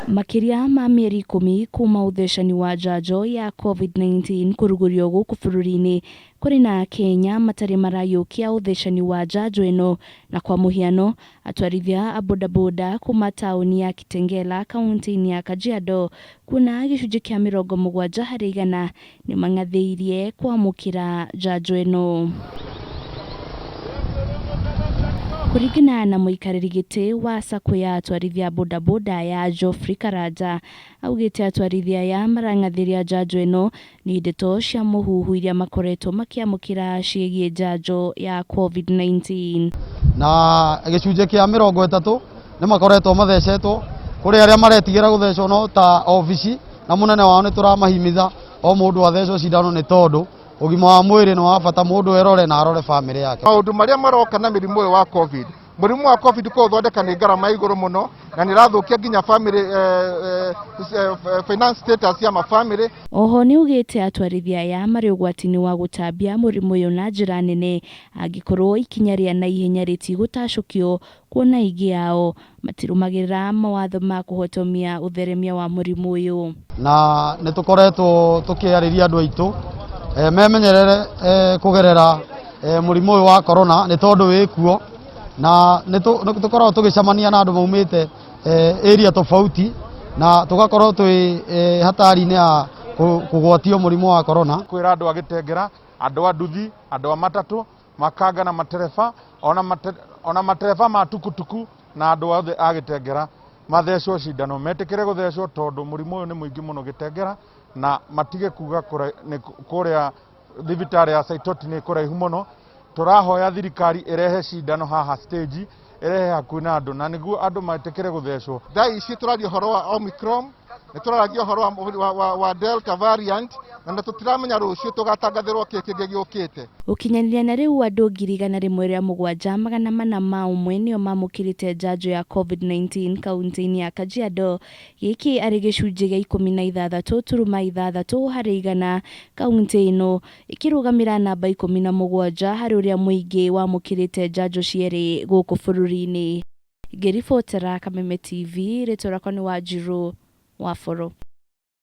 Makĩria ma mĩeri 10 kuma ũthecani wa njanjo ya Covid-19 kũrugũrio gũkũ bũrũri-inĩ, kũrĩ na Akenya matarĩ marayũkia ũthecani wa njanjo ĩno, na kwa mũhiano atwarithia a bodaboda kuma taũni ya Kitengela kaunti-inĩ ya Kajiado kuona gĩcunjĩ kĩa 70% nĩ mang'athĩirie kwamũkĩra njanjo ĩno. Kũringana na mũikarĩri gĩtĩ wa sacco ya atwarithia a bodaboda ya Geoffrey Karanja, augĩte atwarithia aya marang'athĩria njanjo ĩno nĩ ndeto cia mũhuhu iria makoretwo makĩamũkĩra ciĩgiĩ njanjo ya Covid-19. Na gĩcunjĩ kĩa 30 nĩ makoretwo mathecetwo. Kũrĩ arĩa maretigĩra gũthecwo, no ta obici na mũnene wao nĩ tũramahimitha o mũndũ athecwo cindano, nĩ tondũ ũgima wa mwĩrĩ nĩ wa bata, mũndũ erore na arore bamĩrĩ yake. Maũndũ marĩa maroka na mĩrimũ ũyũ wa Covid, mũrimũ wa Covid kũũthondeka nĩ ngarama ya igũrũ mũno, na nĩ ĩrathũkia nginya family finance status ya mabamĩrĩ. Oho nĩ ugĩte atwarithia aya marĩ ũgwati-inĩ wa gũtambia mũrimũ ũyũ na njĩra nene angĩkorwo ikinya rĩa naihenya rĩtigũtacũkio, kuona aingĩ ao matirũmagĩrĩra mawatho ma kũhotomia ũtheremia wa mũrimũ ũyũ. Na nĩ tũkoretwo tũkĩarĩria andũ aitũ memenyerere kũgerera mũrimũ ũyũ wa corona, nĩ tondũ wĩ kuo, na nĩ tũkoragwo tũgĩcemania na andũ maumĩte area tofauti, na tũgakorwo twĩ hatari-inĩ ya kũgwatio mũrimũ wa corona. Kwĩra andũ a Gĩtengera, andũ a nduthi, andũ a matatũ, makanga na matereba, ona matereba ma tukutuku, na andũ othe a Gĩtengera mathecwo cindano, metĩkĩre gũthecwo, tondũ mũrimũ ũyũ nĩ mũingĩ mũno Gĩtengera, na matige kuga nĩ kũrĩa thibitarĩ ya Saitoti nĩ kũraihu mũno. Tũrahoya thirikari ĩrehe cindano haha stage, ĩrehe hakuhĩ na andũ, na nĩguo andũ metĩkĩre gũthecwo. Thaa ici tũraria ũhoro wa Omicron, nĩ tũraragia ũhoro wa Delta variant, na nĩ tũtiramenya rũciũ tũgatangathĩrwo kĩ kĩngĩ gĩũkĩte. Gũkinyanĩria na rĩu, andũ 107,401 nĩo mamũkĩrĩte njanjo ya Covid-19 kaunti-inĩ ya Kajiado, gĩkĩ arĩ gĩcunjĩ gĩa 16.6% kaunti ĩno ĩkĩrũgamĩra namba 17 harĩ ũrĩa mũingĩ wamũkĩrĩte njanjo cierĩ gũkũ bũrũri-inĩ. Ngĩribotera Kameme TV, rĩtwa rĩakwa nĩ Wanjirũ wa Boro.